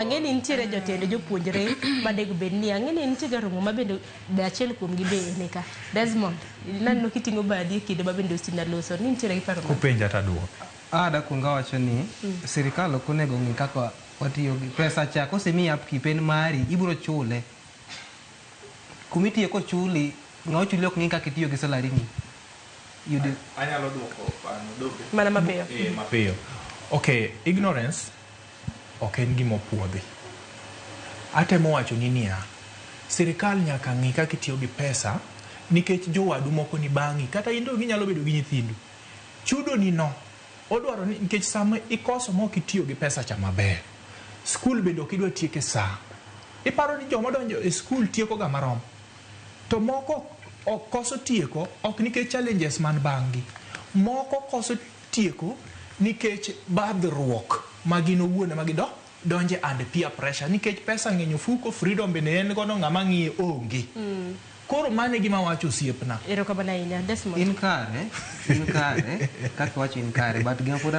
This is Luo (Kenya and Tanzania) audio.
Ang'e ni nitiere jotend jopuonjre madego bed ni ang'e ni nitie garomo ma bende be achiel kuomgi be ni ka. Desmond, naneno kiting'o badi e kinde ma bende Ostina loso ni nitiere gi paro mane? Kupenja taduoke. Ah, dakwong awacho ni sirikal ok onego ng'i kaka watiyo gi pesa cha kosemiyi upkeep en mari ibiro chule. Kumitiye kochuli ng'a ochuli ok ng'i kaka itiyo gi salary ni. Yudo Anyalo duoko pano dobe. Mana mapiyo. Eh, mapiyo. Okay, ignorance ok en gima opuodhi. Atemo wacho ni niya, sirikal nyaka ng'i kaka itiyo gi pesa nikech jowadu moko ni bang'i kata in to ginyalo bedo gi nyithindu. Chudo ni no odwaro ni nikech sama ikoso ma ok itiyo gi pesa cha maber, skul bende ok idwa tieke saa. Iparo ni joma odonjo e skul tieko ga marom? To moko ok koso tieko ok nikech challenges man bang' gi. Moko koso tieko nikech badhruok ma gin owuon ema gido donje and peer pressure nikech pesa ng'eny ofuko freedom bende en godo ng'ama ng'iye onge. Koro mano e gima awacho osiepna. Erokamano ahinya. Desmond. In kare, in kare, kaka iwacho in kare, but gima pod